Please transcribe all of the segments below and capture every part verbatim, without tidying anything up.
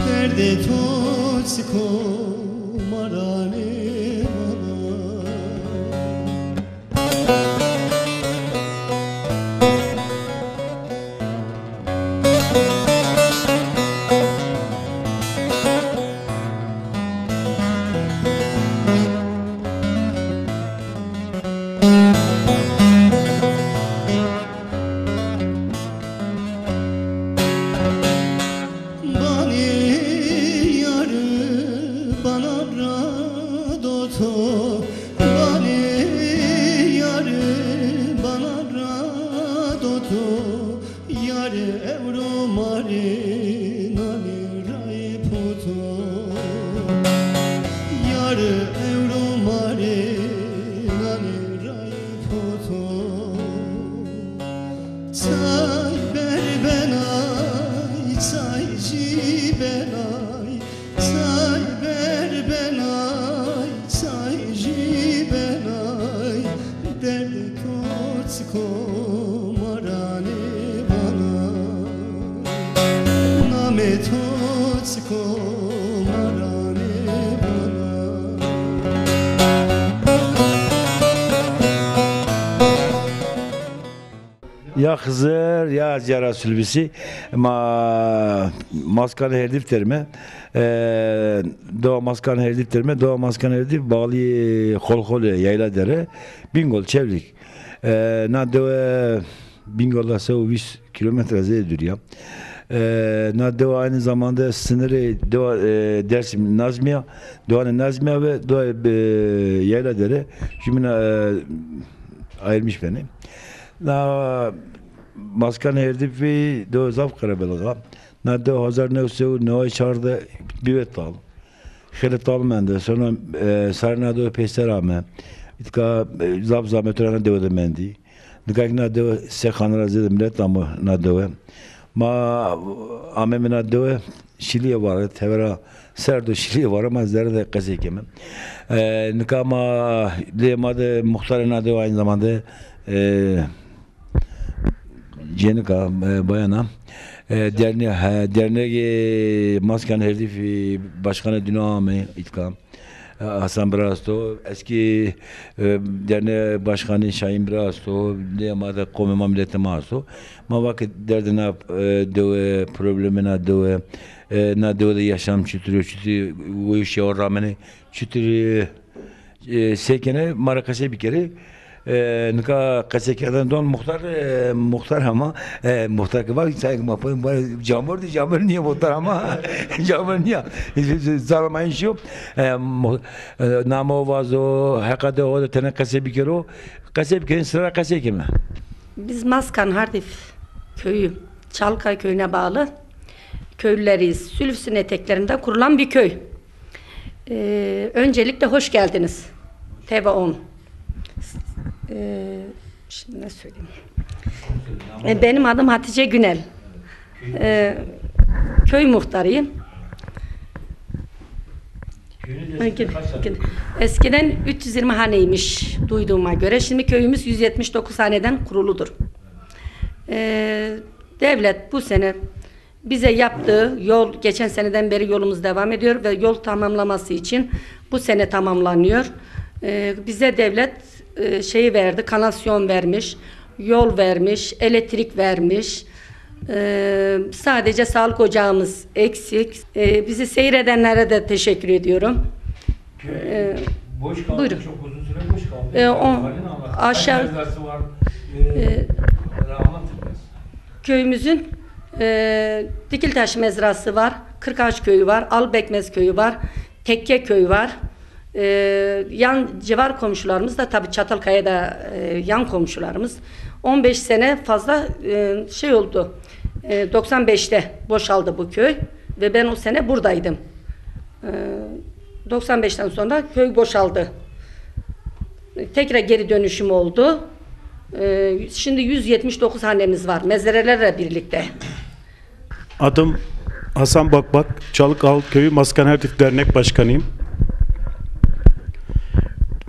Derdê to çik o ma ra nêvana. Banê yarî bana ra do to, banê yarî bana ra do to, yarî ewro ma rê nanê rayê poto. Yarî ewro ma rê nanê rayê poto. Çay ber benay, çay jî benay, çay ber benay, çay jî benay, derdê to çik o ma ra nêvana, namê to çik o ma ra nêvana. Ya Xizir, ya Ziyara Sülbüsî, ma Maskan Herdîf derime. E, Doğa Maskan Herdîf derime. Doğa Maskan Herdîf bağlı Xolxolê, Yayladere, Bingöl, Çevlik. E, na dewe Bingöl'da se û vîst kilometre zêde dûrî ya. E, na dewe aynı zamanda sınırı dewa, e, Dersim Nazmiya, Doğanê Nazmiya ve Doğa, e, Yayladere jümüne, e, ayırmış beni. Na Maskan Herdîfî do zaf qerebelix a. Na do hezar new sey û neway çar de bî ve tal. Xeylê tal mende. Sonra, e, sarê na do peyser ame. Îtka, e, zaf zameto ra na dewe de mendî. Nika kî na dewe se xane ra zêde milet amo na dewe. Ma ameme na dewe. Şilîye vare, tevera ser do şilîye vare, ma zerre de qesey keme. E, nika ma, lê ma de muxtarê na dewe aynı zamanda, e, cênik a, e, bayan a. E, derne-, he, dernegê Maskan Herdîfî başkanê dîno ame îtka. E, Hasan Bira esto, eskî, e, derne başkanê Şahin Bira esto, lê ma de qomê ma, miletê ma esto. Ma va ke derdê na, e, dewe, problemê na dewe, e, na dewe de yaşam çitur o, çitur o, o şewa ramenê, çitur, e, e, sey kenê, ma ra qesey bikerê. E, nika qesey kerdene don muxtar, e, muxtar ama, e, muxtar ke va, say ma, camir di, camir nîya muxtar ama, camir nîya. E, zalmayın şu, e, mu-, e, namo vazo, heqa de o de tene qesey bikero, qesey bikerê, sıra ra qesey keme. Biz Maskan Herdîf köyü, Çalıkay köyüne bağlı köylüleriyiz. Sülüs'ün eteklerinde kurulan bir köy. Ee, öncelikle hoş geldiniz. T V on. Ee, şimdi ne söyleyeyim? Ee, benim adım Hatice Günel. Ee, köy muhtarıyım. Köyünüz eskiden kaç tane? Eskiden üç yüz yirmi haneymiş duyduğuma göre. Şimdi köyümüz yüz yetmiş dokuz haneden kuruludur. Ee, devlet bu sene bize yaptığı yol, geçen seneden beri yolumuz devam ediyor ve yol tamamlaması için bu sene tamamlanıyor. Ee, bize devlet, e, şeyi verdi, kanalizasyon vermiş, yol vermiş, elektrik vermiş. Ee, sadece sağlık ocağımız eksik. Ee, bizi seyredenlere de teşekkür ediyorum. Köy, e, boş kaldı, buyurun. Çok uzun süre boş kaldı. E, o, halini anlat. Aşağı, kaç mezrası var? E, e, anlatın biraz. Köyümüzün, e, Dikiltaş mezrası var, Kırkağaç köyü var, Albekmez köyü var, Tekke köyü var. E, yan civar komşularımız da, tabii Çatalkaya da, e, yan komşularımız. On beş sene fazla, e, şey oldu. E, doksan beşte boşaldı bu köy ve ben o sene buradaydım. E, doksan beşten sonra köy boşaldı. Tekrar geri dönüşüm oldu. E, şimdi yüz yetmiş dokuz hanemiz var, mezerelerle birlikte. Adım Hasan Bakbak, Çalıkal Köyü Maskan Herdif Dernek Başkanıyım.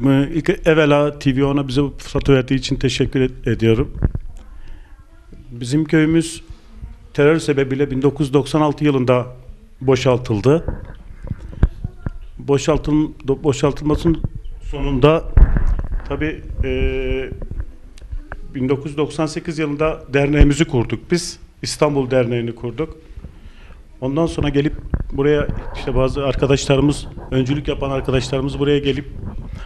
Ee, İlk evvela T V ona bize bu fırsatı verdiği için teşekkür ed- ediyorum. Bizim köyümüz terör sebebiyle bin dokuz yüz doksan altı yılında boşaltıldı. Boşaltıl do- boşaltılmasının sonunda tabii e, bin dokuz yüz doksan sekiz yılında derneğimizi kurduk biz. İstanbul Derneği'ni kurduk. Ondan sonra gelip buraya işte bazı arkadaşlarımız, öncülük yapan arkadaşlarımız buraya gelip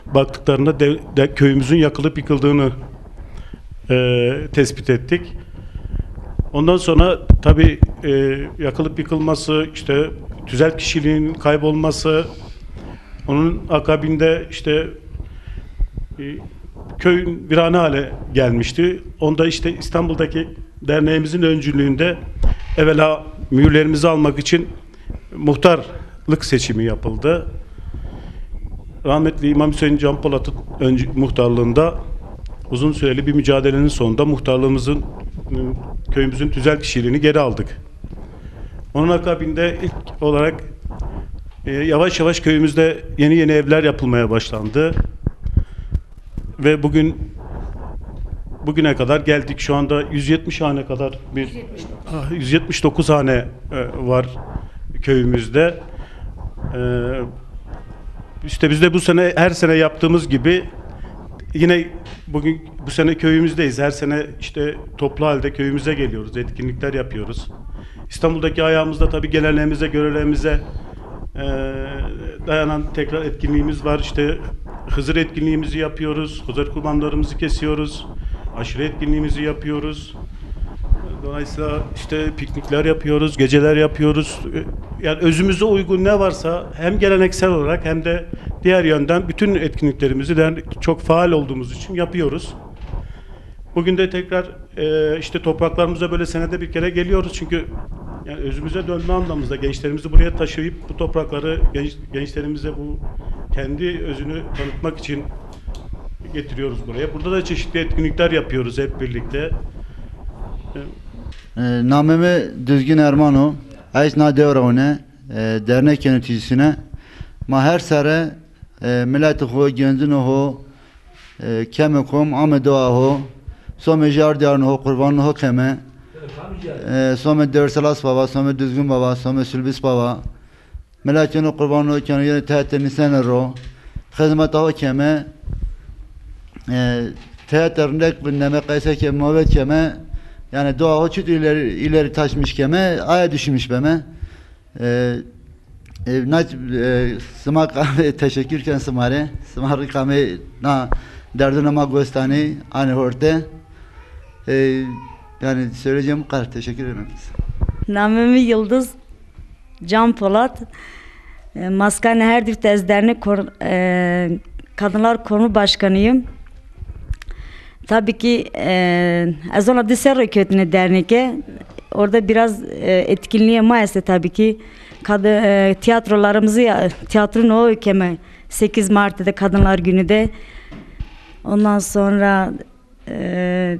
baktıklarında de- de- köyümüzün yakılıp yıkıldığını e, tespit ettik. Ondan sonra tabii e, yakılıp yıkılması, işte tüzel kişiliğin kaybolması, onun akabinde işte e, köy virane hale gelmişti. Onda işte İstanbul'daki derneğimizin öncülüğünde evvela mühürlerimizi almak için muhtarlık seçimi yapıldı. Rahmetli İmam Hüseyin Canpolat'ın öncü, muhtarlığında uzun süreli bir mücadelenin sonunda muhtarlığımızın, e, köyümüzün tüzel kişiliğini geri aldık. Onun akabinde ilk olarak e, yavaş yavaş köyümüzde yeni yeni evler yapılmaya başlandı. Ve bugün bugüne kadar geldik. Şu anda yüz yetmiş hane kadar bir yüz yetmiş dokuz. Ah, yüz yetmiş dokuz hane e, var köyümüzde. E, işte biz de bu sene, her sene yaptığımız gibi yine bugün bu sene köyümüzdeyiz. Her sene işte toplu halde köyümüze geliyoruz, etkinlikler yapıyoruz. İstanbul'daki ayağımızda tabii geleneklerimize, göreneğimize e, dayanan tekrar etkinliğimiz var. İşte Hızır etkinliğimizi yapıyoruz, Hızır kurbanlarımızı kesiyoruz, aşure etkinliğimizi yapıyoruz. Dolayısıyla işte piknikler yapıyoruz, geceler yapıyoruz. Yani özümüze uygun ne varsa hem geleneksel olarak hem de diğer yönden bütün etkinliklerimizi de çok faal olduğumuz için yapıyoruz. Bugün de tekrar e, işte topraklarımıza böyle senede bir kere geliyoruz. Çünkü yani özümüze dönme anlamımızda gençlerimizi buraya taşıyıp bu toprakları genç, gençlerimize bu kendi özünü tanıtmak için getiriyoruz buraya. Burada da çeşitli etkinlikler yapıyoruz hep birlikte. E, Namê mi Düzgün Erman o. Ez na dewra one, e, dernek yöneticisine. Ma her sere, e, milletê xo, gencunê xo, e, keme kom, ame dua ho. Somê jardiyarunê ho, qurbanunê ho keme. E, somê Dewrselas Baba, somê Düzgün Baba, somê Sülbis Baba. Millet yeno qurban o, keno yeno teatê nisene ro. Xizmeta ho keme. E, teatê rindek bindeme, qeyse ke muhabbet keme. Yani dua ho çut ileri, ileri taşmış keme, aya düşünmüş beme. E, e, na, e, sima qame teşekkür ken sima rê. Sima rê qame na derdunê ma gostanê, anê horte. E, yani söyleyeceğim bu kadar. Teşekkür ederim. Namê mi Yıldız Can Polat. E, Maskanê Herdîf de ez dernek kor-, e, Kadınlar Korumu Başkanıyım. Tabii ki, e, ez ona di serre kötüne derneke. Orada biraz, e, etkinliğe ma este tabii ki. Kad-, e, tiyatrolarımızı ya-, tiyatro no keme sekiz Mart'ta Kadınlar Günü de. Ondan sonra e,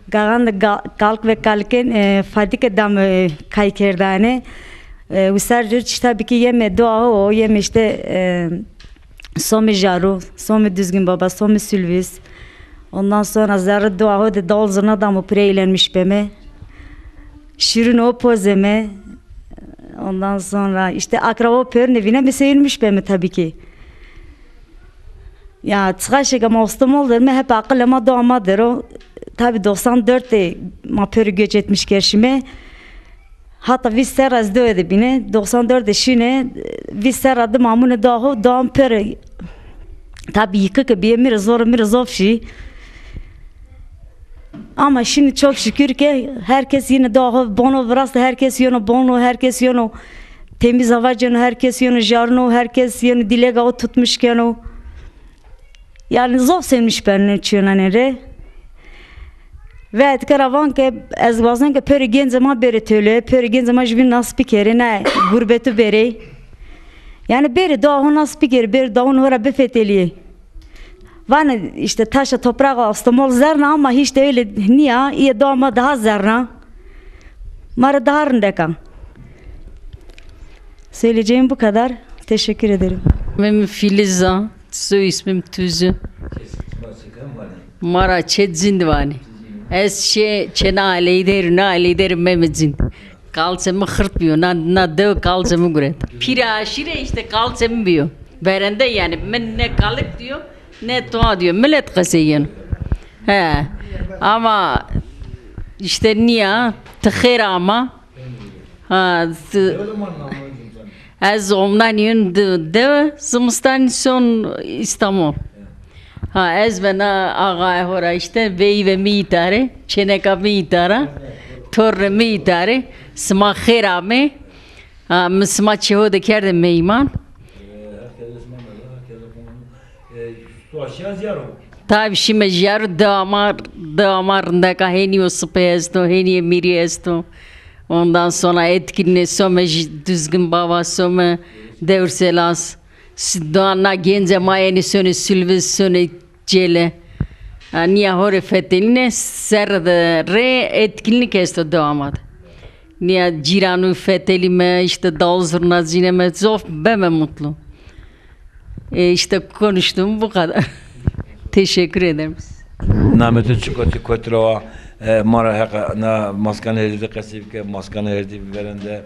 Gaxan de Ga-, Kalk ve Kalkên, e, Fadike dam, e, kaykerdane. E, wisar cur çi tabii ki yeme dua ho, yeme işte, e, Somê Jaru, Somê Düzgün Baba, Somê Sülvis. Ondan sonra zerre dua ho de davul zurna damo pire eğlenmiş beme. Şirin o pozeme. Ondan sonra işte akraba pörüne vîneme sevinmiş beme tabii ki. Ya, çıkaşek ama İstanbul derime hep akıl ama doğma dero. Tabi doksan dört de ma peri göç etmiş kerşime. Hatta vîst serra ez doye de bine. Doksan dört de şine, vîst serra de mamune doğa ho, doğan peri. Tabi yıkık biye mire zor, mire zof şi. Ama şimdi çok şükür ki herkes yine doğa ho, bono virasta, herkes yeno bono, herkes yeno temiz hava ceno, herkes yeno jarno, herkes yeno dilega o tutmuş keno. Yani zof sevinmiş benê çîyonanê rê. Ve etkera van ke ez wazen ke pêro gencê ma bêrê tolê, pêro gencê ma jübîn nas bikerê, ne gurbetu bêrê. Yani bêrê doğa ho nas bikerê, bêrê doğa ho ra bifetelîyê. Vanê işte taşa toprağa Astomol zerna ama hiç de öyle nîya, îyê doğa ma daha zerna. Ma rê daha rindek a. Söyleyeceğim bu kadar. Teşekkür ederim. Namê mi Filiz a, soy ismim Tuzun. Ma ra çê Cind vanê. Ez çê, çê na aleyî der, na aleyî der Memê Cind. Kalçê mi xirt bîyo, na, na dew kalçê mi guret. Pîrê aşîre îşte kalçê mi bîyo. Verende yanî, mi ne kalik dîyo, ne toa dîyo. Milet qesey yeno. He. Ama îşte nîya, ti xêr ama. Ha, ti, ez Omnanî yûn di-, dewe, zimistan son Îstanbul. Ha, ez bena axayê ho ra îşte, veyî ve mi îta rê, çêneka mi îta ra, tornê mi îta rê, sima xêr amê. Ha, mi sima çê ho de kerde meyman. Tabî şîme jîyar, dewa ma, dewa ma rindeka, hênî yo sipê esto, hênî yê mîrî esto. Ondan sonra etkinliğe some jî Düzgün Baba, some Dewrselas. S-, doğa na gence ma enî sone Silviz, sone Cêle. Ha, nîya ho rê fetelîne, serre de rê etkinlik esto dewa ma de. Nîya cîranû fetelîme, îşte davul zurna cineme, zof beme mutlu. E, işte konuştuğum bu kadar. Teşekkür ederim. Namê to çik o, ti kotî ra wa? E, ma ra heqa na maskan herdî de qesey bike, maskan herdî verende.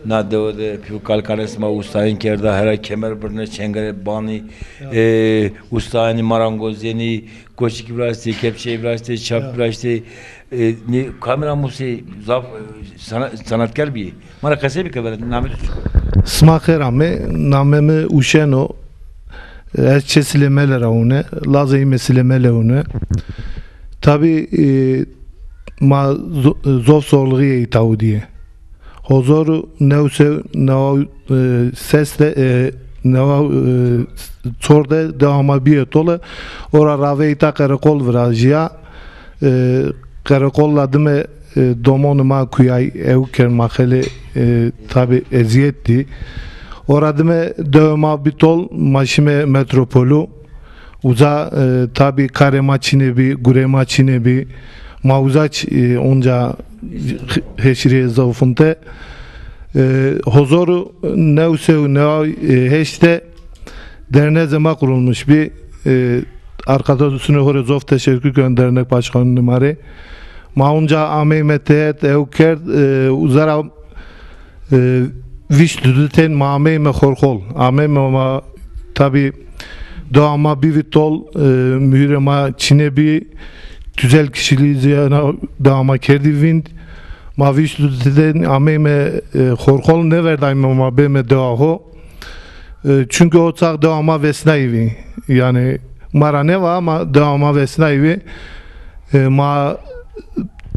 Na dewe de pî û kalikane sima ustayîn kerda, hera kemer birne, çengere banî, e, ustayanî, marangozênî, koçikî viraştê, kepçeyî viraştê, çap viraştê. E, nê, kamera musê, zaf, e, sana-, sanatkar bîyê. Ma ra qesey bike, vere, namê to çik o? Sima xêr amê, namê mi Uşen o. Ez çê Silêmele ra wune, lazê îmê Silêmele wune. Tabî, e, ma zo-, zof zorluğîye îta û dîye. Hozor û new sew newa, e, ses de, e, newa, e, çor de dewa ma bîye tole. Ora ravê îta qereqol virajîya. E, qereqol ra dime, e, domonê ma kuyay ew kerd ma xelê, e, tabî ezîyet dî. Ora dime dewê ma bî tol, ma şîme metropolû. Uza, e, tabî karê ma çinê bî, gurê ma çinê bî. Ma uza ç-, e, onca heşîrê zofinte. E, hozor û new sew newa, e, heşt de dernezê ma kurulmuş bî. E, arkadaşunê ho rê zof teşekkür kön dernek başkanunê ma rê. Ma onca ameyme tehet ew kerd, e, uza ra e, vîst û di ten ma ameyme Xorxol. Ameyme ma, tabî, dewa ma bîvî tol, e, muhîrê ma çinê bî, tüzel kişiliğî zî dewa ma kerdî vînd. Ma vîst û di ten ameyme, e, Xorxol, nêverdayme ma bême dewa ho. E, çunke o çax dewa ma vesnayî vî. Yanî ma ra nêva ama dewa ma vesnayî vî. E, ma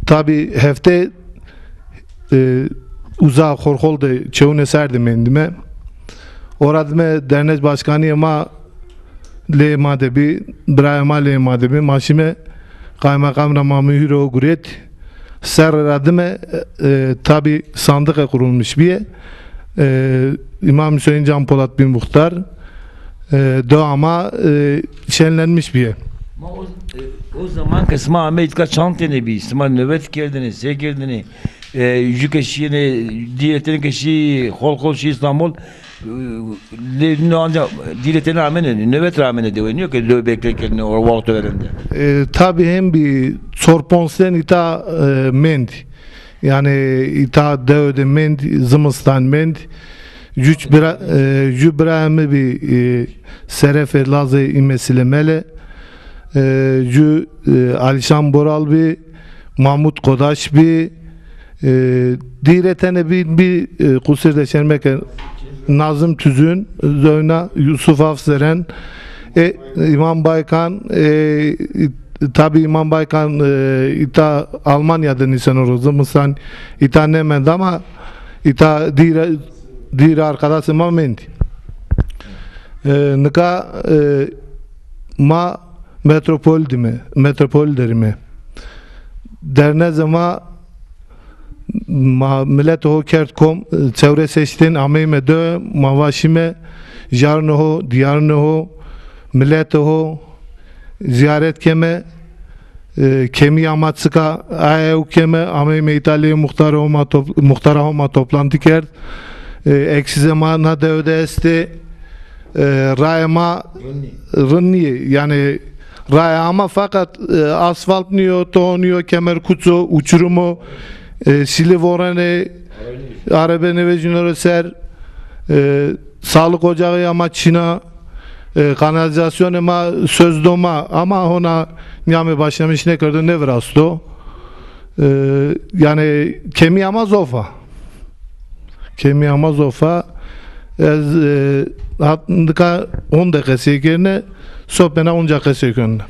tabî hefte e, uza Xorxol de çewunê ser de mendîme. Ora dime dernek başkanîyê ma lê ma de bî, birayê ma lê ma de bî. Ma şîme qaymeqam ra ma muhîrê ho guret. Serre ra dime, e, tabî sandıqe kurulmuş bîye. E, İmam Hüseyin Can Polat bin Muhtar, e, dewa ma, e, şenlenmiş bîye. Ma o, e, o zaman ke sima amey îtka çand tenê bî, sima nöbet kerdêne, se kerdêne, e, jü ke şîyêne, dîre tenê ke şî, Xorxol şî Îstanbul, e, lê no anca dîre tenê amêne, nöbet ra amêne dewe, nîyo ke dewe bekle kerdêne, o wexto verende. E, tabî hem bî çor ponc ten îta, e, mend. Yanî îta dewe de mend, zimistan mend. Jü bira, e, jü birayê mi bî, e, Serefê lazê îmê Silêmele. E, jü, e, Alîşan Boral bî, Mahmut Kodaş bî. E, dîre tenê bî, bî, e, qusir de şerm meke, Nazım Tüzün, Zöhna, Yusuf Afzeren, e, İmam Baykan, e, Tabî Îmam Baykan, e, îta Almanya de nîseno ro, zimistan îta nêmend ama îta dîre, dîre arkadaşê ma mendî. E, nika, e, ma metropol dîme, metropol derîme. Dernezê ma Ma miletê ho kerd kom, çewres heştên ameyme dewe, ma va şîme jarunê ho, dîyarunê ho, miletê ho zîyaret keme, e, kemîya ma çik a, aye ew keme, ameyme îta lê muxtarê ho ma top-, muxtara ho ma toplantî kerd. E, eksîzê ma na dewe de estê. E, raya ma rind nîyê. Yanî raya ama fakat, e, asfalt nîyo, to nîyo, kemerkuç o, uçurum o, e, sîlî vorenê, arebe nêvejîno ro ser, e, sağlık ocağı ama çin a, e, kanalizasyonê ma söz do ma, ama hona nîyamê başlamış nêkerdo, nêvirasto. E, yanî kemîya ma zof a. Kemîya ma zof a. Ez, e, hat-, nika honde qesey kerine, sobena onca qesey kerine.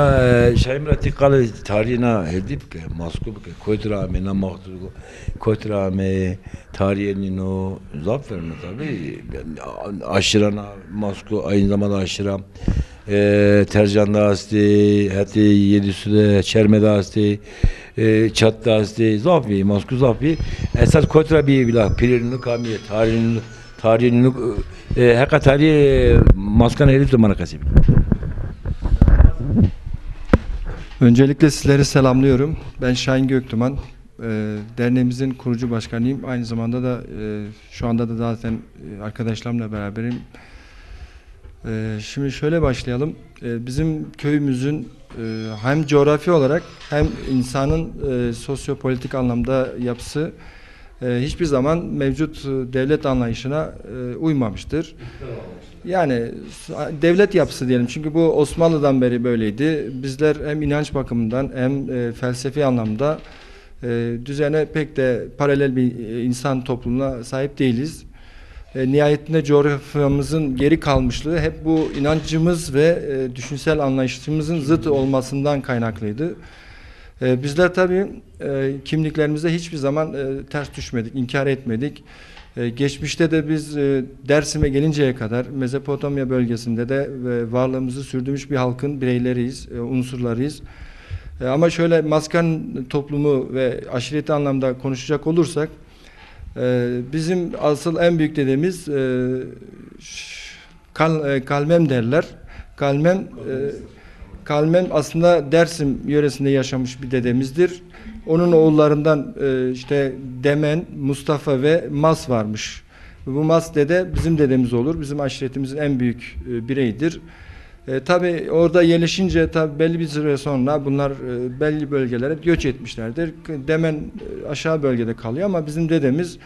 E, Şahîn bira, ti qalê tarîhê na hêrdî bike, Maskû bike, kotî ra ame, na Maskû kotî ra ame, tarîhê nîno, zaf ferme tabî. Aşîra na Maskû, aynı zamanda aşîra, e, Tercan de astê, hetê Yedîsu de, Çerme de astê, e, Çat de astê, zaf bî, Maskû zaf bî. Esas kotî ra bî, bila pîrê nîno kamî yê, tarîhê nîno, tarîhê nîno, e, heqa tarîhê Maskan herîf de ma rê qesey bike. Öncelikle sizleri selamlıyorum. Ben Şahin Göktuman. E, derneğimizin kurucu başkanıyım. Aynı zamanda da, e, şu anda da zaten, e, arkadaşlarımla beraberim. E, şimdi şöyle başlayalım. E, bizim köyümüzün, e, hem coğrafi olarak hem insanın, e, sosyopolitik anlamda yapısı, e, hiçbir zaman mevcut, e, devlet anlayışına, e, uymamıştır. Yani s-, devlet yapısı diyelim. Çünkü bu Osmanlı'dan beri böyleydi. Bizler hem inanç bakımından hem, e, felsefi anlamda, e, düzene pek de paralel bir, e, insan toplumuna sahip değiliz. E, nihayetinde coğrafyamızın geri kalmışlığı hep bu inancımız ve, e, düşünsel anlayışımızın zıt olmasından kaynaklıydı. E, bizler tabii, e, kimliklerimizde hiçbir zaman, e, ters düşmedik, inkar etmedik. E, geçmişte de biz, e, Dersim'e gelinceye kadar Mezopotamya bölgesinde de, e, varlığımızı sürdürmüş bir halkın bireyleriyiz, e, unsurlarıyız. E, ama şöyle Maskan toplumu ve aşireti anlamda konuşacak olursak, e, bizim asıl en büyük dedemiz, e, ş-, Kal-, e, Kalmem derler. Kalmem, e, Kalmem aslında Dersim yöresinde yaşamış bir dedemizdir. Onun oğullarından, e, işte Demen, Mustafa ve Mas varmış. Bu Mas dede bizim dedemiz olur. Bizim aşiretimizin en büyük e, bireyidir. E, tabii orada yerleşince tabii belli bir süre sonra bunlar e, belli bölgelere göç etmişlerdir. Demen e, aşağı bölgede kalıyor ama bizim dedemiz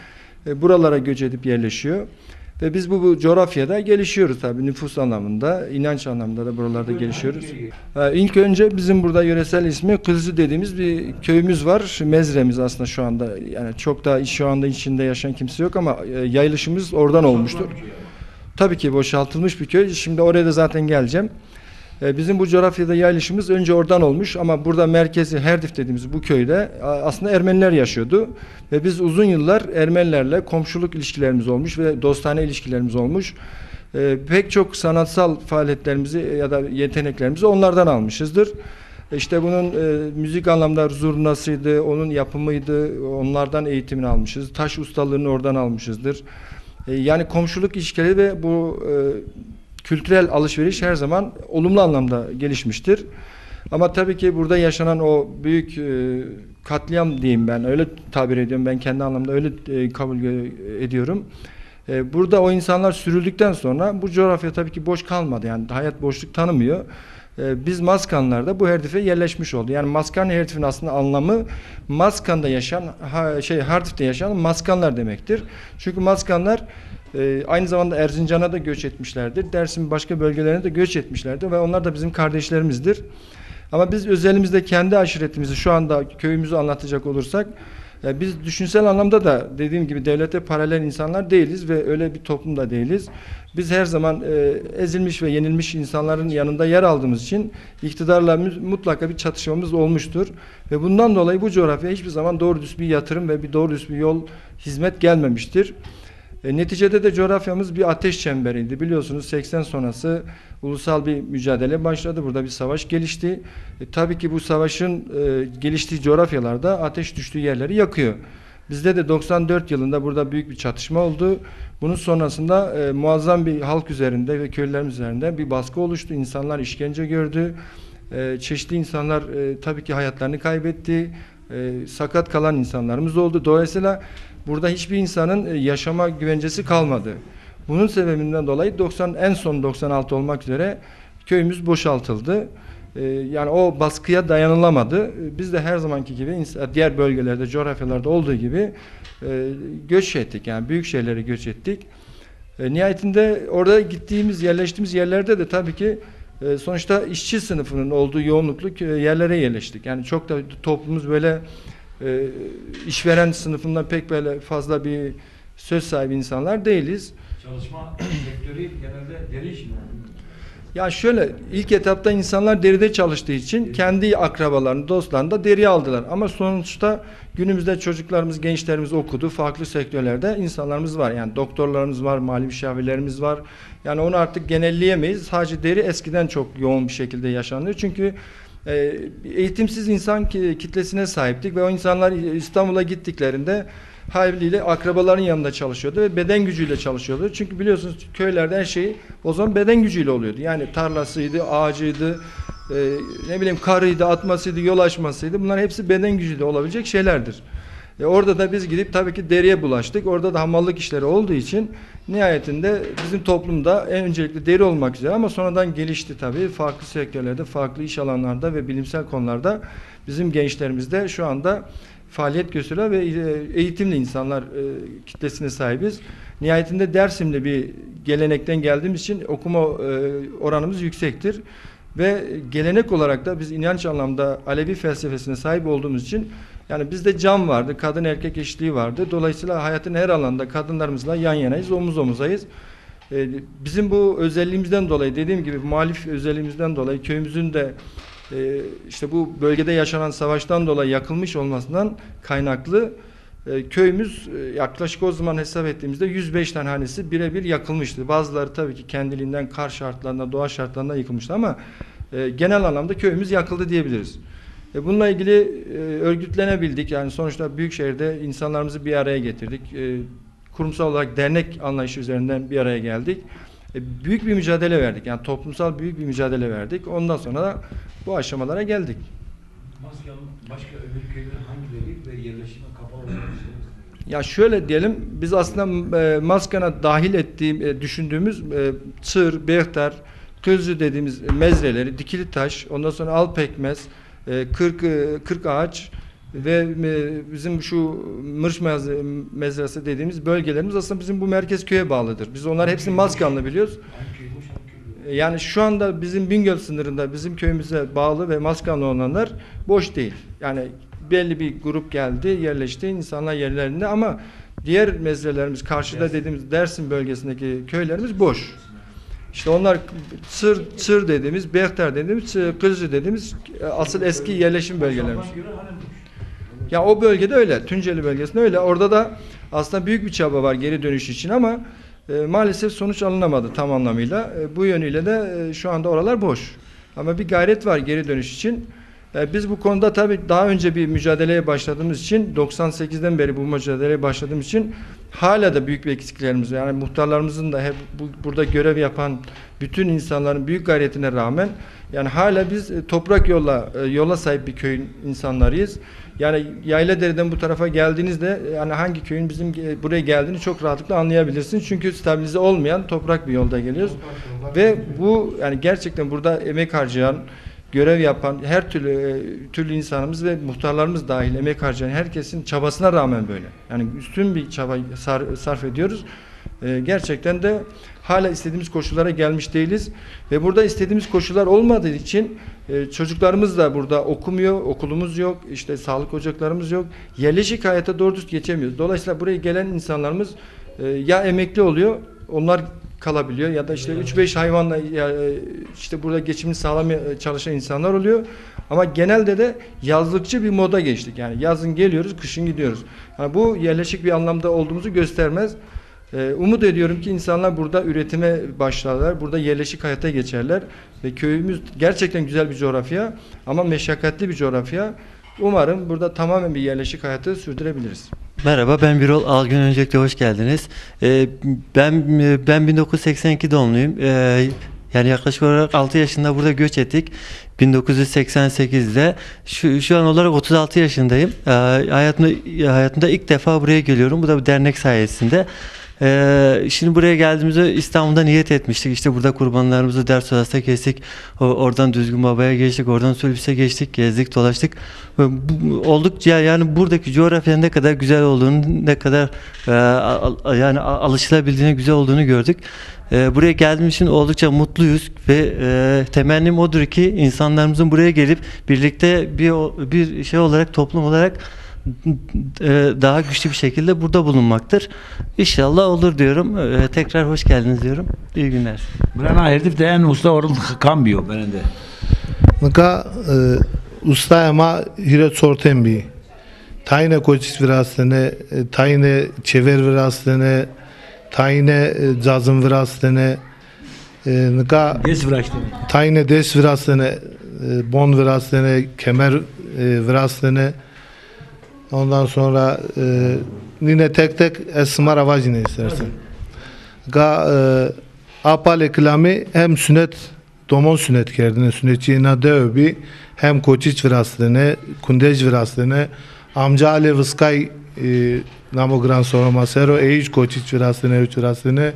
e, buralara göç edip yerleşiyor. Ve biz bu, bu coğrafyada gelişiyoruz tabii nüfus anlamında, inanç anlamında da buralarda gelişiyoruz. E, ilk önce bizim burada yöresel ismi Kızı dediğimiz bir köyümüz var. Şu mezremiz aslında şu anda, yani çok da şu anda içinde yaşayan kimse yok ama e, yayılışımız oradan olmuştur. Tabii ki boşaltılmış bir köy. Şimdi oraya da zaten geleceğim. E, bizim bu coğrafyada yayılışımız önce oradan olmuş ama burada merkezi Herdif dediğimiz bu köyde a- aslında Ermeniler yaşıyordu. Ve biz uzun yıllar Ermenilerle komşuluk ilişkilerimiz olmuş ve dostane ilişkilerimiz olmuş. E, pek çok sanatsal faaliyetlerimizi ya da yeteneklerimizi onlardan almışızdır. İşte bunun e, müzik anlamda zurnasıydı, onun yapımıydı, onlardan eğitimini almışız. Taş ustalığını oradan almışızdır. E, yani komşuluk ilişkileri ve bu e, kültürel alışveriş her zaman olumlu anlamda gelişmiştir. Ama tabii ki burada yaşanan o büyük e, katliam diyeyim, ben öyle tabir ediyorum, ben kendi anlamda öyle e, kabul gö- ediyorum. E, burada o insanlar sürüldükten sonra bu coğrafya tabii ki boş kalmadı, yani hayat boşluk tanımıyor. E, biz Maskanlar da bu Herdif'e yerleşmiş oldu. Yani Maskan Herdif'in aslında anlamı Maskan'da yaşayan, ha, şey Herdif'te yaşayan Maskanlar demektir. Çünkü Maskanlar e, aynı zamanda Erzincan'a da göç etmişlerdir. Dersim başka bölgelerine de göç etmişlerdir ve onlar da bizim kardeşlerimizdir. Ama biz özelimizde kendi aşiretimizi, şu anda köyümüzü anlatacak olursak, e, biz düşünsel anlamda da dediğim gibi devlete paralel insanlar değiliz ve öyle bir toplum da değiliz. Biz her zaman e, ezilmiş ve yenilmiş insanların yanında yer aldığımız için iktidarla mü- mutlaka bir çatışmamız olmuştur. Ve bundan dolayı bu coğrafyaya hiçbir zaman doğru düz bir yatırım ve bir doğru düz bir yol, hizmet gelmemiştir. E, neticede de coğrafyamız bir ateş çemberiydi. Biliyorsunuz seksen sonrası ulusal bir mücadele başladı. Burada bir savaş gelişti. E, tabii ki bu savaşın e, geliştiği coğrafyalarda ateş düştüğü yerleri yakıyor. Bizde de doksan dört yılında burada büyük bir çatışma oldu. Bunun sonrasında e, muazzam bir halk üzerinde ve köylülerimiz üzerinde bir baskı oluştu. İnsanlar işkence gördü. E, çeşitli insanlar e, tabii ki hayatlarını kaybetti. E, sakat kalan insanlarımız oldu. Dolayısıyla burada hiçbir insanın e, yaşama güvencesi kalmadı. Bunun sebebinden dolayı doksan, en son doksan altı olmak üzere köyümüz boşaltıldı. E, yani o baskıya dayanılamadı. E, Biz de her zamanki gibi ins- diğer bölgelerde, coğrafyalarda olduğu gibi e, göç ettik. Yani büyük şehirlere göç ettik. E, nihayetinde orada gittiğimiz, yerleştiğimiz yerlerde de tabii ki e, sonuçta işçi sınıfının olduğu yoğunluklu kö- yerlere yerleştik. Yani çok da toplumumuz böyle e, işveren sınıfından pek böyle fazla bir söz sahibi insanlar değiliz. Çalışma sektörü genelde deri işi mi? Ya şöyle, ilk etapta insanlar deride çalıştığı için kendi akrabalarını, dostlarını da deriye aldılar. Ama sonuçta günümüzde çocuklarımız, gençlerimiz okudu. Farklı sektörlerde insanlarımız var. Yani doktorlarımız var, mali müşavirlerimiz var. Yani onu artık genelleyemeyiz. Sadece deri eskiden çok yoğun bir şekilde yaşanıyor. Çünkü e, eğitimsiz insan ki- kitlesine sahiptik ve o insanlar İstanbul'a gittiklerinde haliyle akrabaların yanında çalışıyordu ve beden gücüyle çalışıyordu. Çünkü biliyorsunuz köylerde her şeyi o zaman beden gücüyle oluyordu. Yani tarlasıydı, ağacıydı, e, ne bileyim karıydı, atmasıydı, yol açmasıydı. Bunlar hepsi beden gücüyle olabilecek şeylerdir. E, orada da biz gidip tabii ki deriye bulaştık. Orada da hamallık işleri olduğu için nihayetinde bizim toplumda en öncelikle deri olmak üzere ama sonradan gelişti tabii. Farklı sektörlerde, farklı iş alanlarda ve bilimsel konularda bizim gençlerimiz de şu anda faaliyet gösteriyor ve e, eğitimli insanlar e, kitlesine sahibiz. Nihayetinde Dersim'de bir gelenekten geldiğimiz için okuma e, oranımız yüksektir. Ve gelenek olarak da biz inanç anlamda Alevi felsefesine sahip olduğumuz için yani bizde cam vardı, kadın erkek eşitliği vardı. Dolayısıyla hayatın her alanında kadınlarımızla yan yanayız, omuz omuzayız. E, Bizim bu özelliğimizden dolayı, dediğim gibi muhalif özelliğimizden dolayı köyümüzün de e, işte bu bölgede yaşanan savaştan dolayı yakılmış olmasından kaynaklı e, köyümüz e, yaklaşık o zaman hesap ettiğimizde yüz beş tane hanesi birebir yakılmıştı. Bazıları tabii ki kendiliğinden kar şartlarında, doğa şartlarında yıkılmıştı ama e, genel anlamda köyümüz yakıldı diyebiliriz. E, bununla ilgili e, örgütlenebildik. Yani sonuçta büyük şehirde insanlarımızı bir araya getirdik. E, kurumsal olarak dernek anlayışı üzerinden bir araya geldik. E, büyük bir mücadele verdik. Yani toplumsal büyük bir mücadele verdik. Ondan sonra da bu aşamalara geldik. Maska'nın başka öbür köyleri hangileri ve yerleşime kapalı olan şeyler? Ya şöyle diyelim, biz aslında e, Maskana dahil ettiğim, e, düşündüğümüz e, Çır, Behter, Kızcı dediğimiz mezreleri, Dikili Taş, ondan sonra Alpekmez, e, Kırk, e, Kırk Ağaç ve e, bizim şu Mırş mez- mezrası dediğimiz bölgelerimiz aslında bizim bu merkez köye bağlıdır. Biz onları hepsini Maskanlı biliyoruz. E, Yani şu anda bizim Bingöl sınırında bizim köyümüze bağlı ve Maskanlı olanlar boş değil. Yani belli bir grup geldi, yerleşti, insanlar yerlerinde ama diğer mezrelerimiz karşıda dediğimiz Dersim bölgesindeki köylerimiz boş. İşte onlar Çır, Çır dediğimiz, Behter dediğimiz, Çı- Kızcı dediğimiz e, asıl eski yerleşim bölgelerimiz. Ya o bölgede öyle, Tunceli bölgesinde öyle. Orada da aslında büyük bir çaba var geri dönüş için ama e, maalesef sonuç alınamadı tam anlamıyla. E, bu yönüyle de e, şu anda oralar boş. Ama bir gayret var geri dönüş için. E, biz bu konuda tabii daha önce bir mücadeleye başladığımız için, doksan sekizden beri bu mücadeleye başladığımız için hala da büyük bir eksiklerimiz var. Yani muhtarlarımızın da hep bu- burada görev yapan bütün insanların büyük gayretine rağmen yani hala biz e, toprak yolla e, yola sahip bir köyün insanlarıyız. Yani Yayladere'den bu tarafa geldiğinizde e, yani hangi köyün bizim e, buraya geldiğini çok rahatlıkla anlayabilirsiniz. Çünkü stabilize olmayan toprak bir yolda geliyoruz. Ve bu yani gerçekten burada emek harcayan, görev yapan her türlü e, türlü insanımız ve muhtarlarımız dahil emek harcayan herkesin çabasına rağmen böyle. Yani üstün bir çaba sar- sarf ediyoruz. E, gerçekten de hala istediğimiz koşullara gelmiş değiliz. Ve burada istediğimiz koşullar olmadığı için e, çocuklarımız da burada okumuyor, okulumuz yok, işte sağlık ocaklarımız yok. Yerleşik hayata doğru düz geçemiyoruz. Dolayısıyla buraya gelen insanlarımız e, ya emekli oluyor, onlar kalabiliyor ya da işte üç beş hayvanla ya, e, işte burada geçimini sağlamaya çalışan insanlar oluyor. Ama genelde de yazlıkçı bir moda geçtik. Yani yazın geliyoruz, kışın gidiyoruz. Yani bu yerleşik bir anlamda olduğumuzu göstermez. E, umut ediyorum ki insanlar burada üretime başlarlar, burada yerleşik hayata geçerler ve köyümüz gerçekten güzel bir coğrafya ama meşakkatli bir coğrafya. Umarım burada tamamen bir yerleşik hayatı sürdürebiliriz. Merhaba, ben Birol Algün. Öncelikle hoş geldiniz. Ee, ben ben bin dokuz yüz seksen iki doğumluyum. Ee, yani yaklaşık olarak altı yaşında burada göç ettik. bin dokuz yüz seksen sekizde. Şu, şu an olarak otuz altı yaşındayım. Ee, hayatımda hayatımda ilk defa buraya geliyorum. Bu da bir dernek sayesinde. Ee, şimdi buraya geldiğimizde İstanbul'da niyet etmiştik. İşte burada kurbanlarımızı Ders Odası'na kestik. O- oradan Düzgün Baba'ya geçtik. Oradan Sülbüs'e geçtik. Gezdik, dolaştık. Ve bu- oldukça yani buradaki coğrafyanın ne kadar güzel olduğunu, ne kadar e, al- yani a- alışılabildiğine güzel olduğunu gördük. E, buraya geldiğimiz için oldukça mutluyuz ve e, temennim odur ki insanlarımızın buraya gelip birlikte bir o- bir şey olarak, toplum olarak e, daha güçlü bir şekilde burada bulunmaktır. İnşallah olur diyorum. E, tekrar hoş geldiniz diyorum. İyi günler. Birana herdif de en usta orun kam biyo berende. Nika e, ustaya ma hîrê çor ten bî. Tayîne koçiç virastene, e, tayîne çêver virastene, tayîne e, cazim virastene. E, nika Des viraştene. Tayîne des virastene, e, bon virastene, kemer e, virastene. Ondan sonra e, nîne tek tek ez sima ra vajîne istersen. Ga e, apalê kilamî hem sunet, domon sunet kerdine, sunetçîyê na dewe bî, hem koçiç virastine, kundej virastine. Amca Alê Viskay e, namo giran soro ma ser o, ey îc koçiç virastine, ewç virastine.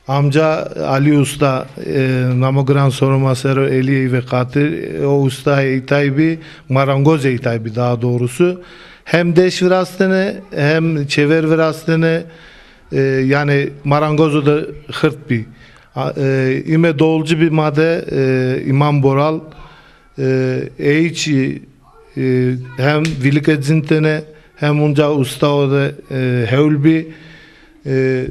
Amca Ali Usta e, namo giran soro ma ser o, elî ey ve qatir, e, o ustayê îtay bî, marangozê îtay bî daha doğrusu. Hem deş virastine, hem çêver virastine, e, yani marangozo da xirt bî. A- e, îme dolcu bî ma de e, İmam Boral, e, ey çî e, hem vîlike cintene, hem unca ustao de e, hewl bî. E,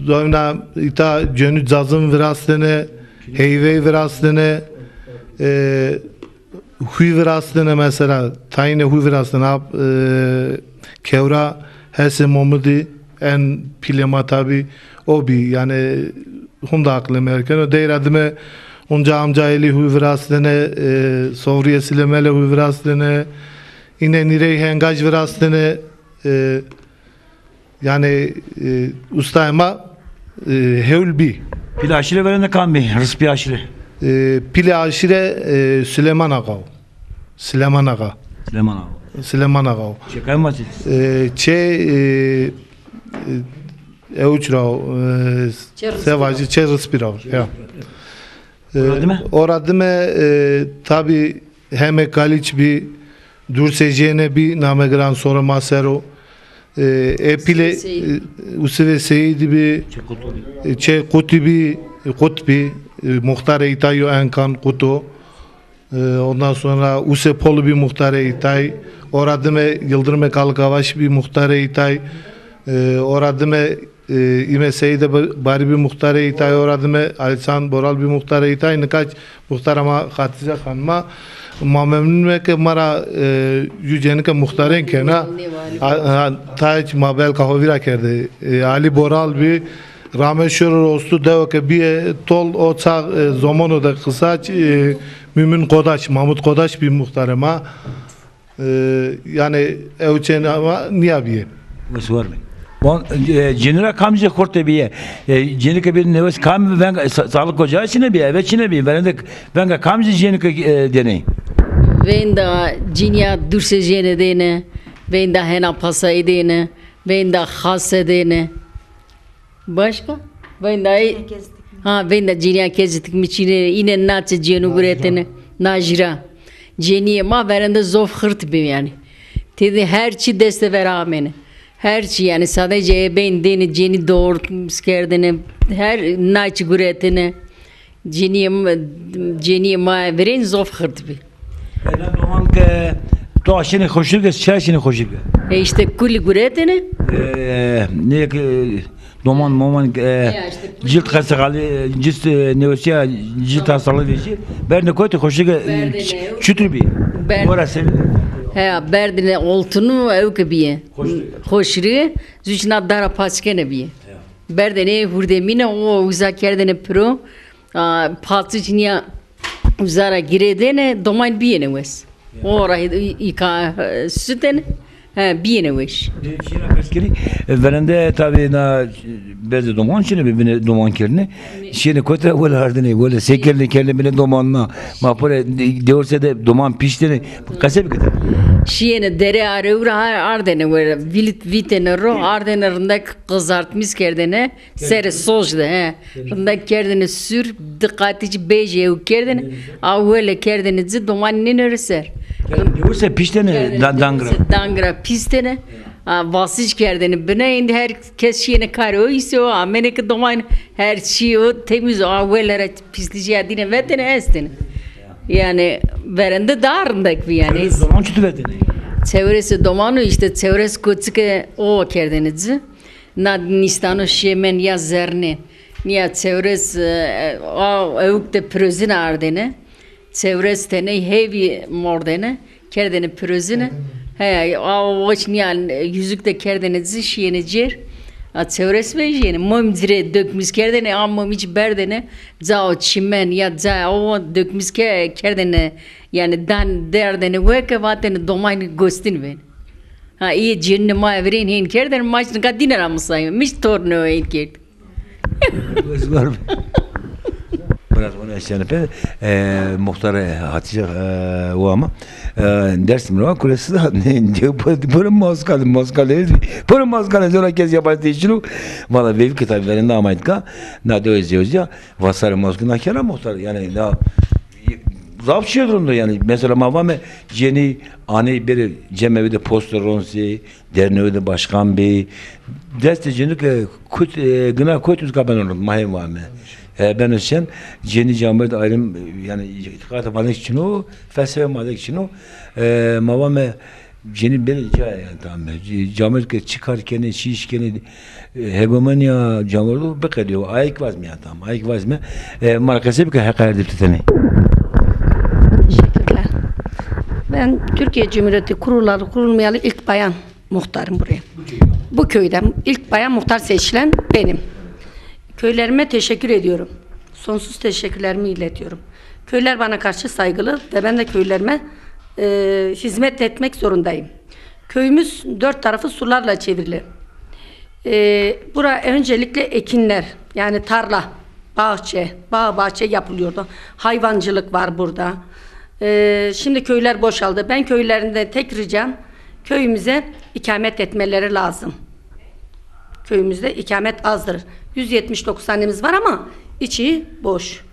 Zovna îta cenû cazim virastene, heyvey virastene, e, huy virastene mesela, tayîne huy virastene, ap, e, kewra Hesê Momidî en pîlê ma tabî o bî, yani hunda aqlê mi erkeno. Deyra dime unca amca Elî hu virastene, e, Sovrîye Silemele hu virastene, îne nîrey hengaj virastene, e, yani e, ustayê ma e, hewl bî. Pîlê aşîre verende kam bî? Rispî aşîre. E, pîlê aşîre e, Süleyman Axa o. Süleyman Axa. Süleyman abi. Süleyman Ağa o. Çê kay ma çi? E, çê, e, e, ew çira o, e, Çê Rıspî sevacı ra. Çê Rıspî ra o, ya. E, ora dime? Ora dime, e, tabi heme Kaliç bi, Durse Jêne bi, name giran sonra ma ser o. E, e, pile, Usivê Seyîd. E, Usivê Seyîd bi, Çê Qutî bi. E, Çê Qutî bi, e, Qut bi, e, muxtarê îtay yo enkan Quto. E, ondan sonra Use Polu bi muxtarê îtay. Ora dime Yıldırım Kalıkavaş bi muxtarê îtay. E, ora dime, e, îme Seyîde Ba-, Barî bi muxtarê îtay. Ora dime Alisan Boral bi muxtarê îtay. Nika muxtara ma Xatîce Xanima. Ma memnun me ke ma ra, e, ju cenike muxtarên kena. A, a, tay ma belka ho vîra kerde. E, Ali Boral bi, rame şoro rostu dewe ke biye tol o çağ, e, zomono de qisa, e, Mümin Kodaç, Mahmut Kodaç bi muxtarê ma. E, yani ew çên ama niya biye. Wes war be. Bon, e, cinî ra kamcî xurte biye? E, cinî ke bir newes kam veng, sa-, sağlık ocağı çine biye, eve çine biye. Verende venga kamcî cinî ke, e, deney? Venda cinîya Durse Jêne dêne, venda Hena Pasayî dêne, venda Xase dêne. Başka? Venda, ha, venda cinîya Kezî tikmî çîne, îne naçe cênû guretene. Najira. Cenîyê ma verende zof xirt bi yanî. Têde her çî deste ver amêne. Her çî yanî sadece ebeyn dêne cenî doğurtmuş kerdene. Her naçî guretene. Cenîyê ma, cenîyê ma verên zof xirt bi. Ena doman ke to aşine xoşir ke, çi aşine xoşir ke? E, işte kulî guretene. E, ne ke doman moman, e, ya işte, cilt hastalığı, e, cilt, e, newesiya cilt hastalığı vejî. Berne koyte xoşir ke, e, ç-, çutur bi? Ber-, Ora sen. He, berdine oltunu ew ke biye. Xoşir. Xoşiri, züçna dara paçkene biye. Ya. Berdene hurdemine o uza kerdene piro. A, paçiç nîya uza ra girêdêne, domayn bîyêne wes. Ya. O ra î-, îka, e, sutêne, he, bîyêne weş. E, şîna pers kerî, e, verende tabî na, e, bezê doman şîne bi binê doman kerine. Şîyêne kotî ra wele ardêne, wele sey kerine, kerine binê domanna. Ma pore de-, dewrse de doman pîştêne. Qese bikite. Şîyêne dere arew ra ar-, ardêne wele, vîlit-, vîtêne ro, ardêne rindek qizartmîs kerdêne. Serê soc de, he. Rindek kerdêne sür, di qatî ci bêjî ew kerdêne. A wele kerdêne ci, doman nênêre ser. Dewirse pîştêne, da-, dangira. Dewirse dangira pîstêne. A, vasic kerdêne bine, êndî her kes şîyêne karê o, îsê o, amêne ke doman her çî o temiz o, a wele ra pîslîcîya dîne vetêne, estêne. Yanî verende daha rindek bi yanî. Çewres doman çutu vetêne? Çewres doman o, işte çewres koçike o kerdêne ci. Na nîstano şêmen ya zerrnê, nîya çewres, e, a, ewk de pirozine ardêne. Çewres teney hêvî mordêne, kerdêne pirozine. He, a weç nîya yüzük de kerdêne ci, şîyêne cêr. A çewres vejîyêne. Mom ci rê dökmüş kerdêne, a mom îç berdêne. Cao çimen ya ca o dökmüş ke-, kerdêne, yanî dan derdêne weke vatêne domaynî gostin vên. Ha, îyê cênînê ma verên hên kerdêne, ma nika dîne ra misayîme. Miş tornê o hên kerd. Ez war. Biraz onu eşyanı pe, e, muhtar, e, Hatice, e, o ama, e, Dersim ra kuresi da, ne, diyor, böyle, böyle maskali, maskali, böyle maskali, sonra kes yabancı değiştiriyor. Valla veyv kitabı verinde ama itka, na diyor, diyor, diyor, vasarı maskı na kera muhtar, yani, na, zaf şey durumda yani. Mesela ma vame, ceni, aney beri, cemevi de poster ronsi, derneği de başkan bey. Destê cênî ke kut, e, gina kut, uska beno rind, ma hên vame. E, beno şen, cênî camêrd ayrım, e, yanî îtîqatê ma de çin o, felsefe ma de çin o. E, ma vame cênî bêrê ca yanî tamam. C-, camêrd ke çi kar kenê, çi îş kenê, e, hegemonya camêrdo biqedîyo. Ayek vazme yanî tamam. Ayek vazme. E, ma ra qesey bike heqa her di tenê. Teşekkürler. Ben Türkiye Cumhuriyeti kurulalı kurulmayalı ilk bayan muhtarım buraya. Bu köyden ilk bayan muhtar seçilen benim. Köylerime teşekkür ediyorum. Sonsuz teşekkürlerimi iletiyorum. Köyler bana karşı saygılı ve ben de köylerime, e, hizmet etmek zorundayım. Köyümüz dört tarafı surlarla çevrili. E, bura öncelikle ekinler, yani tarla, bahçe, bağ bahçe yapılıyordu. Hayvancılık var burada. E, şimdi köyler boşaldı. Ben köylerinde tek ricam, Köyümüze ikamet etmeleri lazım. Köyümüzde ikamet azdır. Yüz yetmiş dokuz hanemiz var ama içi boş.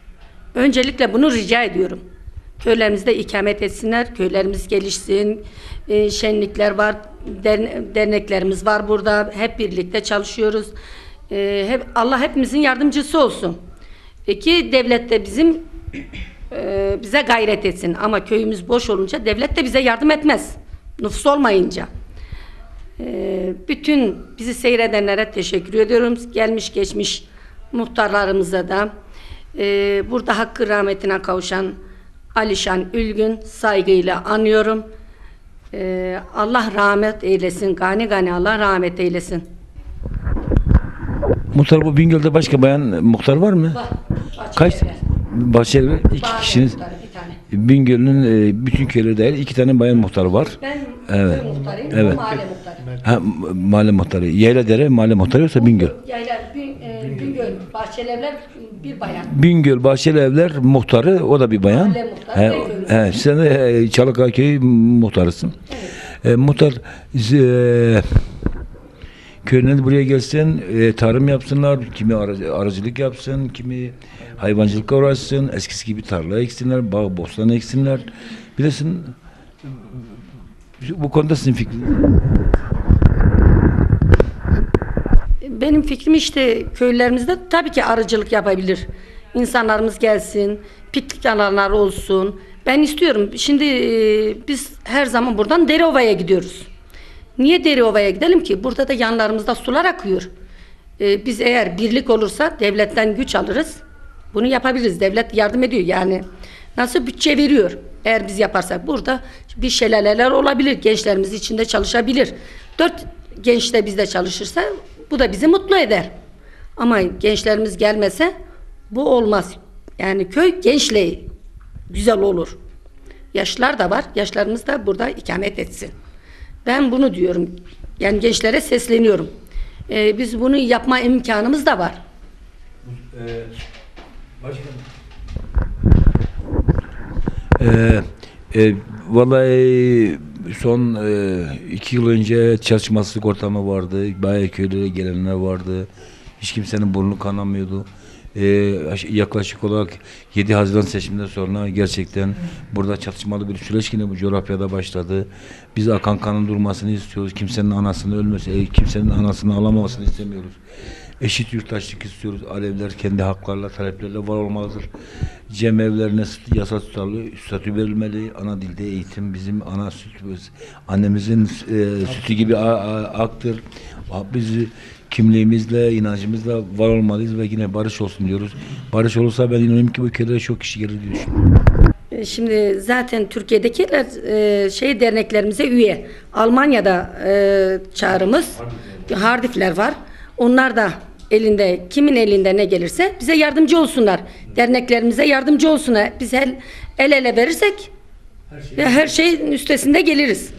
Öncelikle bunu rica ediyorum. Köylerimizde ikamet etsinler, köylerimiz gelişsin. E, şenlikler var, derne- derneklerimiz var burada. Hep birlikte çalışıyoruz. E, hep Allah hepimizin yardımcısı olsun. E, ki devlet de bizim e, bize gayret etsin. Ama köyümüz boş olunca devlet de bize yardım etmez. Nüfus olmayınca. E, bütün bizi seyredenlere teşekkür ediyorum. Gelmiş geçmiş muhtarlarımıza da, e, burada hakkı rahmetine kavuşan Alişan Ülgün saygıyla anıyorum. E, Allah rahmet eylesin, gani gani Allah rahmet eylesin. Muhtar, bu Bingöl'de başka bayan muhtar var mı? Var. Kaç? Bahçelievler. Bahçelievler. İki kişiniz. Muhtarı, bir tane. Bingöl'ün e, bütün köyleri dahil iki tane bayan muhtar var. Ben Evet. Köy muhtarıyım, evet. O mahalle muhtarı. Ha, mahalle muhtarı. Yayladere mahalle muhtarı yoksa Bingöl? Yayla, Bin, e, Bingöl, Bahçelievler bir bayan. Bingöl Bahçelievler muhtarı, o da bir bayan. Mahalle muhtarı. He, he, sen de e, Çalıkaya köyü muhtarısın. Evet. E, muhtar, e, köyünden buraya gelsin, e, tarım yapsınlar, kimi aracı- arıcılık yapsın, kimi hayvancılıkla uğraşsın, eskisi gibi tarla eksinler, bağ bostan eksinler. Bilesin, bu konuda sizin fikriniz? Benim fikrim işte, köylerimizde tabii ki arıcılık yapabilir. İnsanlarımız gelsin, piknik alanlar olsun. Ben istiyorum. Şimdi e, biz her zaman buradan Dereova'ya gidiyoruz. Niye Dereova'ya gidelim ki? Burada da yanlarımızda sular akıyor. E, biz eğer birlik olursa devletten güç alırız. Bunu yapabiliriz. Devlet yardım ediyor yani. Nasıl bütçe veriyor? Eğer biz yaparsak burada bir şelaleler olabilir. Gençlerimiz içinde çalışabilir. Dört genç de bizde çalışırsa bu da bizi mutlu eder. Ama gençlerimiz gelmese bu olmaz. Yani köy gençle güzel olur. Yaşlılar da var. Yaşlarımız da burada ikamet etsin. Ben bunu diyorum. Yani gençlere sesleniyorum. Ee, biz bunu yapma imkanımız da var. Ee, başkanım. Ee, e, vallahi son e, iki yıl önce çalışmazlık ortamı vardı. Bayağı köylere gelenler vardı. Hiç kimsenin burnu kanamıyordu. Ee, aş- yaklaşık olarak yedi Haziran seçiminden sonra gerçekten burada çatışmalı bir süreç yine bu coğrafyada başladı. Biz akan kanın durmasını istiyoruz. Kimsenin anasını ölmesi, e, kimsenin anasını alamamasını istemiyoruz. Eşit yurttaşlık istiyoruz. Alevler kendi haklarla, taleplerle var olmalıdır. Cemevlerine st- yasal tutarlı statü verilmeli. Ana dilde eğitim bizim ana sütümüz. Annemizin e, sütü gibi a- a- aktır. A- Biz kimliğimizle, inancımızla var olmalıyız ve yine barış olsun diyoruz. Barış olursa ben inanıyorum ki bu ülkede çok kişi gelir diye düşünüyorum. E, Şimdi zaten Türkiye'dekiler e, şey derneklerimize üye. Almanya'da e, çağrımız, Hardifler var. Onlar da elinde, kimin elinde ne gelirse bize yardımcı olsunlar. Derneklerimize yardımcı olsunlar. Biz el, el ele verirsek ya her şeyin üstesinde geliriz.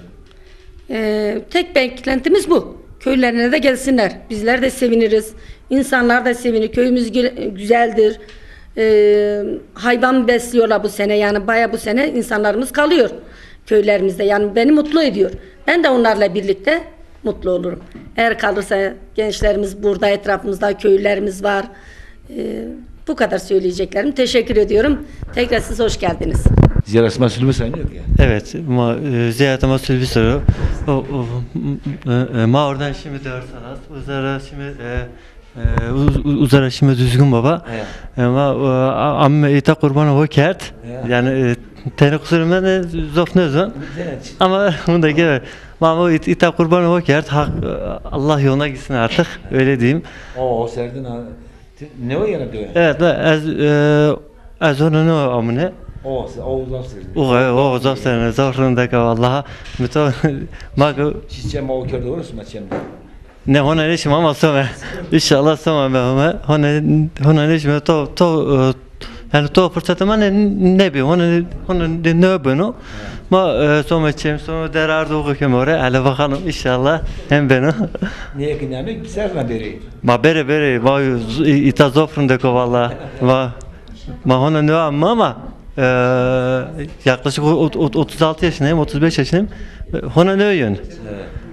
Ee, tek beklentimiz bu. Köylerine de gelsinler. Bizler de seviniriz. İnsanlar da sevinir. Köyümüz gü- güzeldir. Ee, hayvan besliyorlar bu sene. Yani baya bu sene insanlarımız kalıyor köylerimizde. Yani beni mutlu ediyor. Ben de onlarla birlikte mutlu olurum. Eğer kalırsa gençlerimiz burada, etrafımızda köylerimiz var. Ee, bu kadar söyleyeceklerim. Teşekkür ediyorum. Tekrar siz hoş geldiniz. Ziyaret mahsulü mü sayılıyor ki? Evet, ma, e, ziyaret mahsulü bir soru. O, o, m- e, e, ma oradan şimdi dört sanat. Uzara şimdi e, e, uz, uz- uzara şimdi düzgün baba. E, ma e, a- am ita kurban o kert. Yani e, teni kusurumdan e, zof ne zon. Ama bunu da gel. Ma o it, ita kurban o kert. Hak e, Allah yoluna gitsin artık. Öyle diyeyim. O serdin ha. Ne o yana dönen? Evet, la, ez e, ez onu ne amune. O, o zaf serdin. O o zaf sene zaf rindeka vallahi. Mito mak Çiçe ma o kerdi orası mı çemde? Ne hona ne şima ama some. İnşallah some be hona. Hona hona ne şima to to e, yani to fırsatı ma ne ne bi hona ne hona ne ne beno. Ma e, some çem some derar doğru kemore. Hele bakalım inşallah hem beno. Niye ki ne bir serna beri? Ma bere bere ma z- ita zofrun deko valla. Ma ma hona ne amma ama e, yaklaşık o- o- otuz altı yaşındayım, otuz beş yaşındayım. Hona ne yön?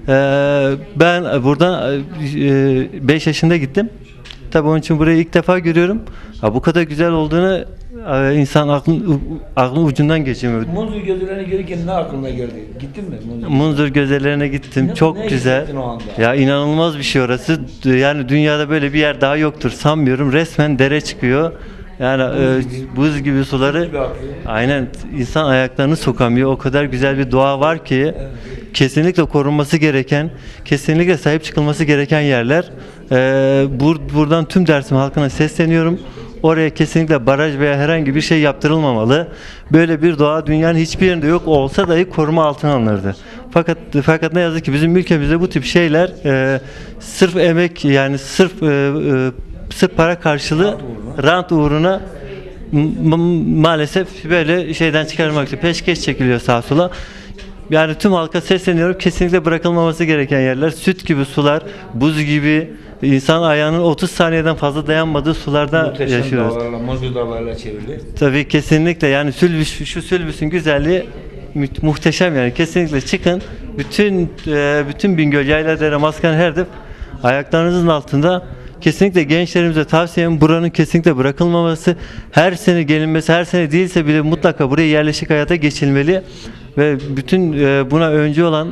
Ee, ben buradan e, beş yaşında gittim. Tabii onun için burayı ilk defa görüyorum. Ha, bu kadar güzel olduğunu e, insan aklın, aklın ucundan geçemiyor. Munzur gözelerine gelirken ne aklına geldi? Gittin mi Munzur? Munzur gözelerine gittim. Ne, çok ne güzel. Hissettin o anda? Ya inanılmaz bir şey orası. Yani dünyada böyle bir yer daha yoktur sanmıyorum. Resmen dere çıkıyor. Yani e, buz gibi suları, aynen, insan ayaklarını sokamıyor. O kadar güzel bir doğa var ki kesinlikle korunması gereken, kesinlikle sahip çıkılması gereken yerler. E, bur- buradan tüm Dersim halkına sesleniyorum. Oraya kesinlikle baraj veya herhangi bir şey yaptırılmamalı. Böyle bir doğa dünyanın hiçbir yerinde yok, olsa dahi koruma altına alınırdı. Fakat fakat ne yazık ki bizim ülkemizde bu tip şeyler e, sırf emek, yani sırf e, e, sırf para karşılığı, rant uğruna, rant uğruna m- m- maalesef böyle şeyden çıkarmak için peşkeş çekiliyor sağa sola. Yani tüm halka sesleniyorum. Kesinlikle bırakılmaması gereken yerler. Süt gibi sular, buz gibi, insan ayağının otuz saniyeden fazla dayanmadığı sularda yaşıyoruz. Muhteşem dağlarla, Munzur dağlarla çevrili. Tabii, kesinlikle. Yani Sülbüs, şu Sülbüs'ün güzelliği mü- muhteşem yani. Kesinlikle çıkın. Bütün e, bütün Bingöl, Yayladere, Maskaniher'de ayaklarınızın altında. Kesinlikle gençlerimize tavsiyem buranın kesinlikle bırakılmaması, her sene gelinmesi, her sene değilse bile mutlaka buraya yerleşik hayata geçilmeli ve bütün e, buna öncü olan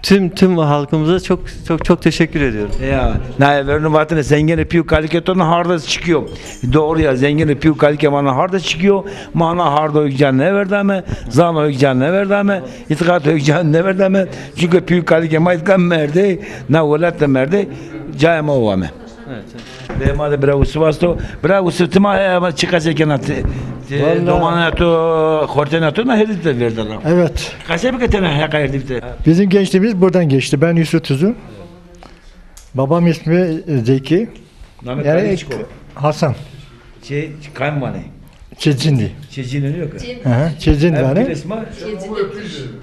tüm tüm halkımıza çok çok çok teşekkür ediyorum. Ya, naye verno vatene zengin piyu kalike to na harda çıkıyor. Doğru ya, zengin piyu kalike mana harda çıkıyor. Mana harda ögcan ne verdame, zan ögcan ne verdame, itikat ögcan ne verdame. Çünkü piyu kalike ma itka merde, na welette merde, caya ma ovame. Evet, evet. Ve ma de bira Usuf asto. Bira Usuf, ti ma, e, ma çi qesey kena ti, ti, vallahi, domanena to, xortena to na herdî te verdana. Evet. Qesey bike tena heqa herdî te. Bizim gençliğimiz buradan geçti. Ben Yusuf Tuzun. Babam ismi Zeki. Name yani kayı çiko? Hasan. Şey, kayın vane? Çecindi. Çecindi yok. Hı hı, Çecindi vane.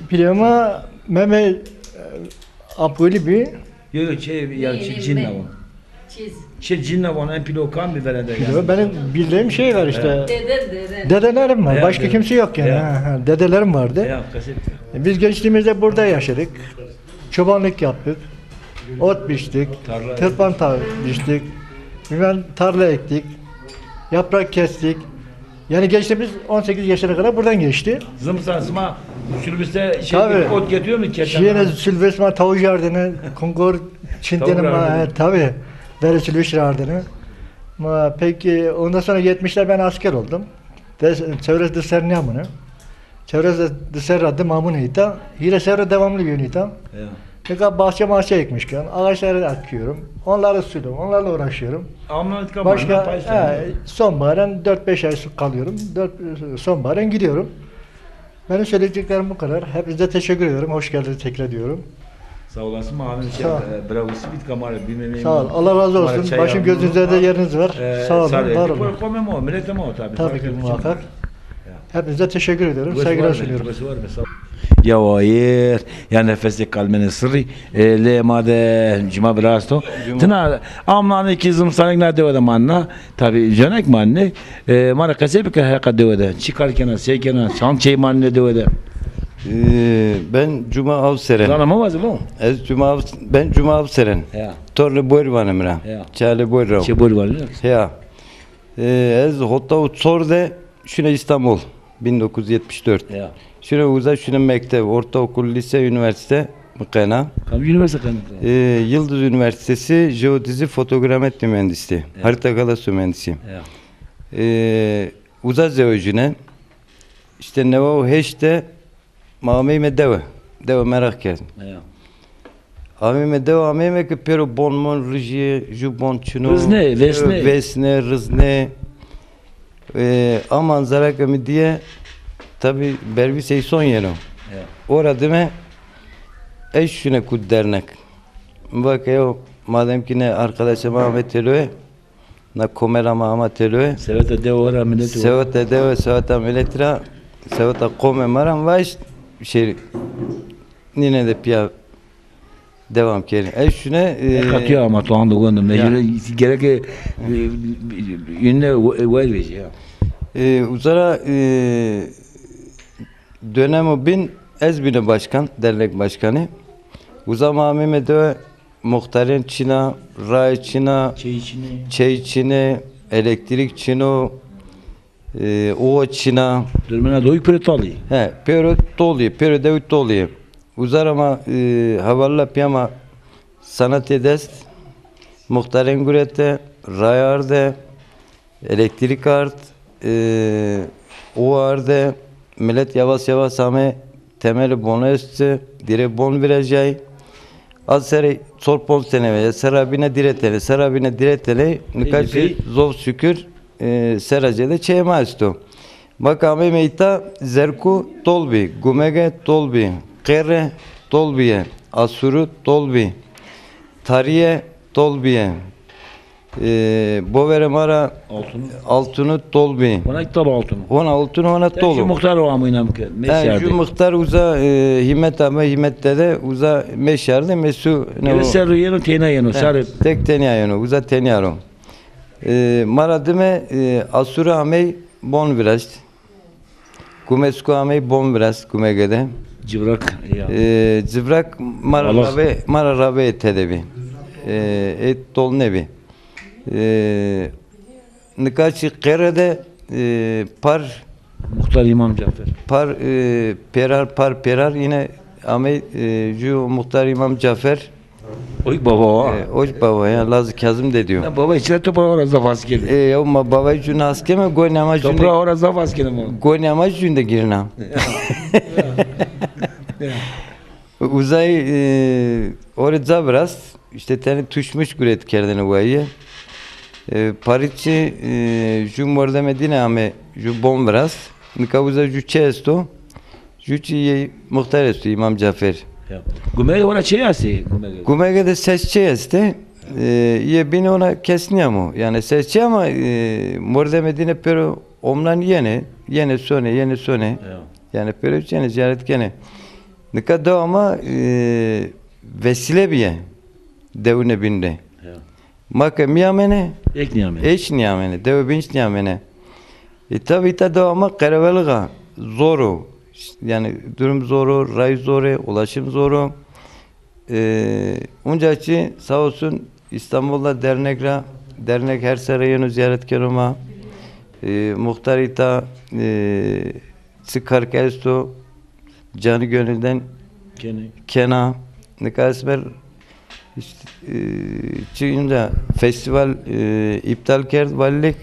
Pilema Meme e, Apoli bir. Yok yok, şey, ya Çecindi ama. Çiz. Şey, cinna bana en pilo kan bir verende. Pilo, yani. Benim bildiğim şey var işte. Deden, deden. Dedelerim var. Ya, başka dede. Kimse yok yani. Ya. Ha, ha, dedelerim vardı. Ya, kaset. E, biz gençliğimizde burada yaşadık. Çobanlık yaptık. Ot biçtik. Tarla. Tırpan tar biçtik. Bilmem tarla ektik. Yaprak kestik. Yani gençliğimiz on sekiz yaşına kadar buradan geçti. Zımsa sima sülbüste şey, tabii, ot getiriyor mu? Şiyene sülbüs ma tavuj ardını, kongor çinteni ma, tabii. Böyle sülbüs ardını. Ma, peki ondan sonra yetmişler ben asker oldum. Ve çevresi de serniyamını. Çevresi de serra de mamune ita. Hire serra devamlı yönü ita. Ya. Fakat bahçe mahçe ekmişken ağaçları akıyorum. Onları suluyorum. Onlarla uğraşıyorum. Başka, he, sonbaharın dört beş ay su kalıyorum. Dört, sonbaharın gidiyorum. Benim söyleyeceklerim bu kadar. Hepinize teşekkür ediyorum. Hoş geldiniz tekrar diyorum. Sağ olasın. Sağ ol. Sağ ol. Allah razı olsun. Başım gözünüzde de yeriniz var. Sağ olun, var olun. Tabii ki, muhakkak. Hepinize teşekkür ediyorum. Saygılar sunuyorum. Ya hayır. Ya nefesi kalmeni sırrı. E, lê ma de cuma virasto. Tina amnane ki zımsanik na dewe de manna. Tabi, canek manne. E, ma ra qesey bike heqa dewe de. Çi kar kena, sey kena, çand çey manne dewe de. E, ben Cuma Avseren. Zana ma vaze bo? Ez Cuma Av-, ben Cuma Avseren. Ya. Tornê Borî vanê mi ra. Ya. Çalê Borî ra. Çê Borî vanê. Ya. E, ez hota û çor de şune İstanbul. Bin dokuz yüz yetmiş dört. Ya. Şune uza şune mekteb, ortaokul, lise, üniversite mi qena. Kam üniversite qena? E, Yıldız Üniversitesi Jeodezi Fotogrametri Mühendisliği. Ya. Harita Kadastro Mühendisliği. Ya. E, uza zewecune. İşte newa û heşt de ma ameyme dewe. Dewe meraq kerd. Ya. Ameyme dewe, ameyme ki pêro bon mon rijî, ju bon çino. Rizne, vesne. Vesne, rizne. E, a manzara ke mi dîye, tabi bervî seyson yeno. Ya. Ora dime ez şune kut dernek. Mi va ke yo, madem ki ne arkadaşa ma ame teloye, na komela ma ama teloye. Seweta dewe ora milet ora. Seweta dewe, seweta milet ra, seweta qomê ma ra, mi va eşt şêrî. Nîne de pîya devam kerî. Ez şune, e, heqa tu ya ama tu ando gondo. Mecbure gereke, e, yine wayir vejî ya. E, uza ra, e, dönemo bin Ez bîne başkan, dernek başkanî. Uza ma ameyme dewe, muxtarên çin a, raye çin a, çey çin ê, çey çin ê, elektrîk çin o, e, uwa çin a. Durmena doyuk pêro tol î. He, pêro tol î, pêro dewî tol î. Uza ra ma, e, hevalî ra pîya ma sanatê dest, muxtarên gurete, raye arde, elektrîk ard, e, uwa arde, milet yavaş yavaş ame temelê bon est, dirê bon virajîyay. Az serê çor ponc tenê ve, serra bîne dirê tenê, serra bîne dirê tenê, nika zî zor şukir, e, serra cê de çeyê ma esto. Ma ke ameyme îta, Zerkû tol bî, Gumege tol bî, Qêre tol bîye, Asûrû tol bî, Tarîye tol bîye. E, boverê ma ra Altûnû. Altûnû tol bî. Hona tol Altûnû. Hona Altûnû, hona tol. Jû muxtar o ameyna mi ke, meşardê. Jû muxtar uza, e, Hîmet ame, Hîmet dede uza meşardê, mesû ne o. Ser ro yeno, tenya yeno, sarê. Tek tenya yeno, uza tenya ro. E, ma ra dime, e, Asûrû amey bon viraşt. Gumesku amey bon virast, Gumege de. Civrak, ya. E, Civrak ma ra ravê, ma ra ravê tede bî. E, ê tol nêbî. E, nika çî Qêre de, e, par Muxtar Îmam Cafer. Par, e, pêrar, par pêrar yine amey, e, jû Muxtar Îmam Cafer. Oy baba wa. E, oy baba ya, Lazê Kazim de dîyo. Na baba, çira to para ora zaf has kenê? E, ya ma baba jû nas keme, gonî ama jû. To para ora zaf has kenê ma. Gonî ama jû de girna. Ya. Ya. Uzay, e, ore ca virast, işte tenê tuşmuş guret kerdene waye. E, parî çî, e, jû mordemê dîne ame, jû bon virast. Nika uza jû çi esto? Jû çî yê muxtar esto, Îmam Cafer. Ya. Gumege ora çey estê, Gumege? Gumege de ses çey estê. E, yê bîne ona kes nîyamo. Yanî ses çey ama, e, mordemê dîne pêro omnan yenê, yenê sonê, yenê sonê. Ya. Yanî pêro çenê, zîyaret kenê. Nika dewa ma, e, vesîle bîye dewine bîn de. Ya. Ma ke mîyamêne, êk nîyamêne. Êk nîyamêne, dewe bînc nîyamêne. E, tabî îta dewa ma qerevelix a, zor o. Yanî durum zor o, ray zor ê, ulaşım zor o. E, unca çî sağ olsun İstanbul de dernek ra, dernek her serre yeno zîyaret keno ma. E, muxtar îta, e, çi kar ke esto, canı gönülden kena. Nika esmer, işte, e, çi unca festîval, e, îptal kerd valilik.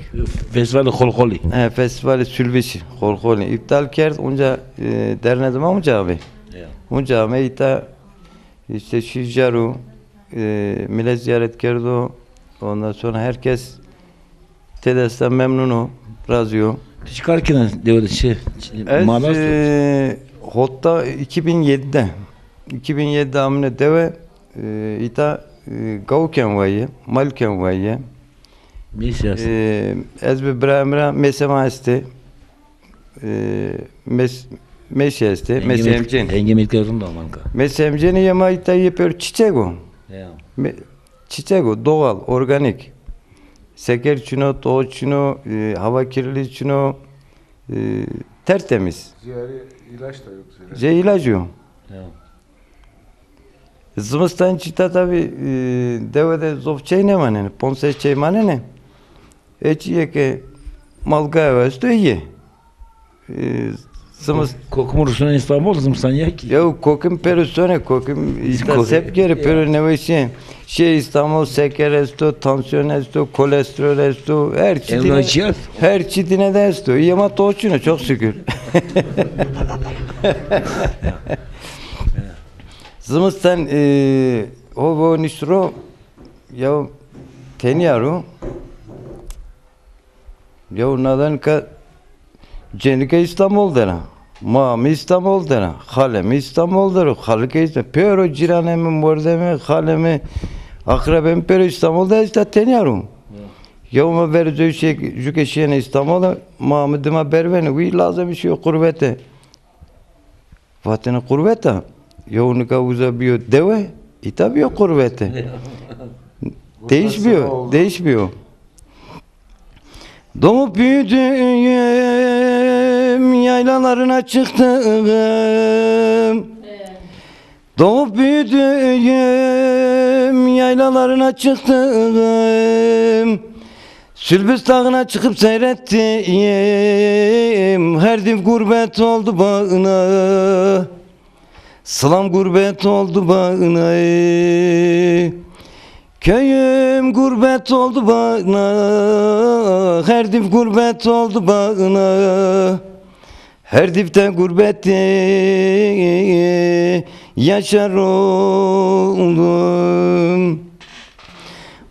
Festîvalê Xolxolî. He, festîvalê Sülbişî, Xolxolî îptal kerd. Unca, e, dernedê ma unca amê. Ya. Unca amê îta, işte, şî jaro, e, milet zîyaret kerdo. Ondan sonra herkes têdesta memnun o, razî yo. Ti çi kar kena dewe de, çi? Ez, e, hota iki bin yedi de, iki bin yedi de amune dewe, e, îta, e, gawken waye, malken waye. Mêsî est. E, ez bi birayê mi ra, mêsê ma estê. E, mês-, mêsî estê, mêsê emcên. Hengê mêt ke rind aman ka. Mêsê emcênî yê ma îta yê pêro çiçek o. Ya. Çiçek o, doğal, organik. Seker çin o, toz çin o, e, hava kirliliği çin o, e, tertemiz. Zerrê îlaç da yok zerrê. Zerrê îlaç yok. Ya. Zimistan çî ta tabî, e, dewe de zof çey nêmanenê, ponc ses çey manenê. E, çîyê ke malgaye esto, yê. E, zimis- Kokim rusnenê Îstanbul, zimistan ya kî. Ya kokim pêro sonê, kokim îta sep kerê, pêro newe şî. Şî Îstanbul, seker esto, tansiyon esto, kolesterol esto, her çî dîne, her çî dîne de esto. Yê ma toz çin o, çok şükür. Zimistan, e, ho vo nişt ro, ya tenya ro. Yew nadan ke cênike Îstanbul der a. Ma mi Îstanbul der a. Xalê mi Îstanbul der o. Xalike Îsta-, pêro cîranê mi, mordemê, xalê mi, aqrebê mi pêro Îstanbul der, îta tenya ro. Ya. Yew ma verê coy şê, jû ke şîyêne Îstanbul de, ma mi dima bervenê, wî lazem şîyo qurbete. Vatêne qurbet a. Yew nika uza bîyo dewe, îta bîyo qurbete. Değiş bîyo, değiş bîyo. Doğup büyüdüğüm Yaylalarına çıktım. Doğup büyüdüğüm yaylalarına çıktım. Sülbüs dağına çıkıp seyrettim. Her dip gurbet oldu bağına. Sılam gurbet oldu bağına. Köyüm gurbet oldu bağına. Her dip gurbet oldu bağına. Her dipte gurbette yaşar oldum.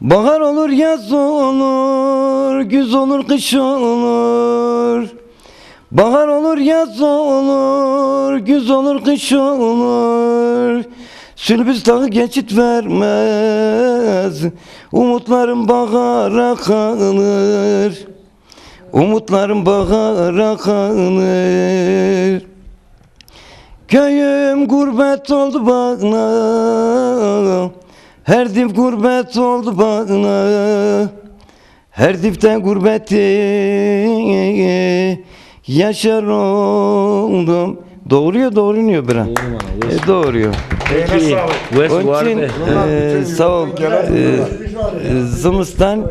Bahar olur, yaz olur, güz olur, kış olur. Bahar olur, yaz olur, güz olur, kış olur. Sülbüs dağı geçit vermez, umutlarım bahara kalır. Umutlarım bahara kalır. Köyüm gurbet oldu bana, her dip gurbet oldu bana. Her dipte gurbeti yaşar oldum. Doğruya doğru iniyor bira. Doğru bana, E, doğruya. Peki, Wes Onun var için, be. e, sağ ol. E, e, Zımıstan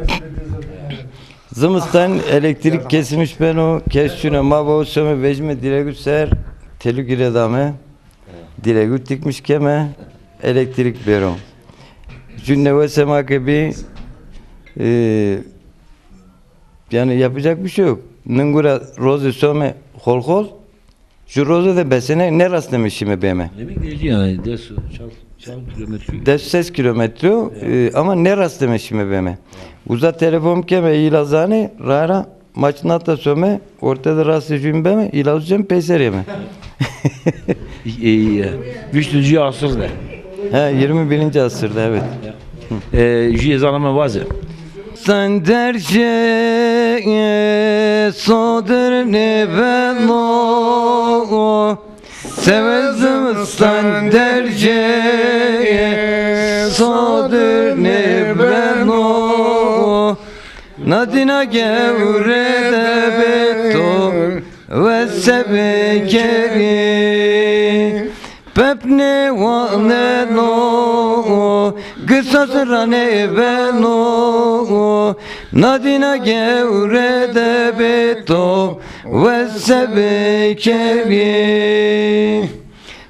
Zımıstan elektrik kesilmiş beno, kesçune ma bo some vecime diregü ser, telü gire dame, diregü tikmiş keme, elektrik bero. Cünne ve sema ke bi, e, yani yapacak bir şey yok. Ningura roze some hol hol, Ju roze de besene, ne rasteme şime beme. Demek geldi yani, des, çal, çal kilometre. Des ses kilometre, e, ama ne rasteme şime beme. Uza telefon keme, ila zane, rara, maçnata some, ortada rastı jüm beme, ila ucem peyser yeme. İyi, iyi, iyi. Güçlücü asır da. Ha, yirmi birinci asırda, evet. E, jüye zaname vaze. Standerce sodir ne beno, sevezim standerce sodir ne beno. Nadina gewre de beto ve sebekeri. Pepne waneno, qisas rane beno, nadina gewre de beto ve sebekeri.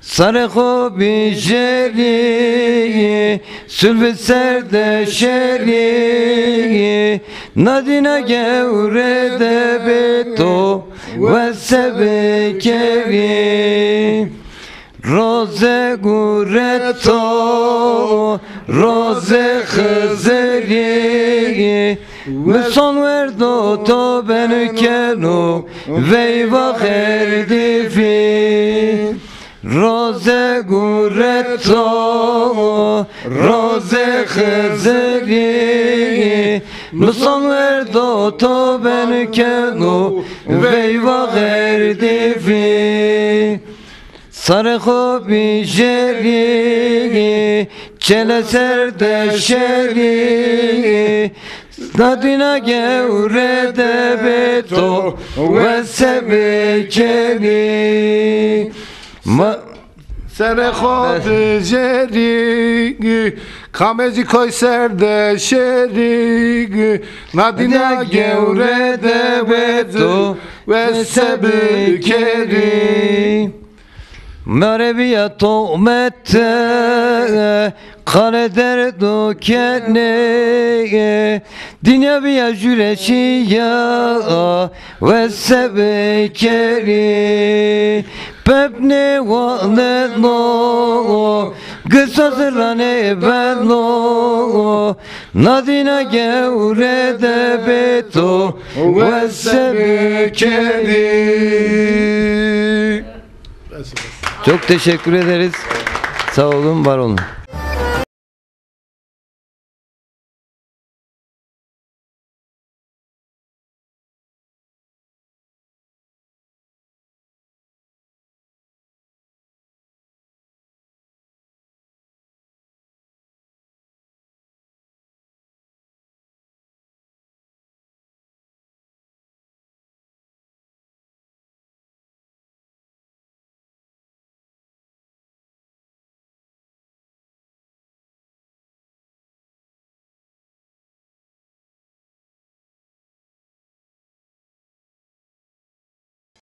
Sarê xo bijeri, sülvi ser de şeri, nadina gewre de beto ve sebekeri. Roze gureto, roze Xizirî, mi son werdo to ben keno veyva xerdîfî. Roze gureto, roze Xizirî, mi son werdo to ben keno veyva xerdîfî. Sarê xo bijeri, çele ser de şeri, nadina gewre de beto ve sebekeri. Ma- Serê xo bijeri, kameci koy ser de şeri, nadina gewre de beto ve sebekeri. Mare biya tomete, qale derdo kene, dinya biya jüreşiya ve sebekeri. Pepne waneno, qisas rane beno, nadina gewre de beto ve sebekeri. Çok teşekkür ederiz. Sağ olun, var olun.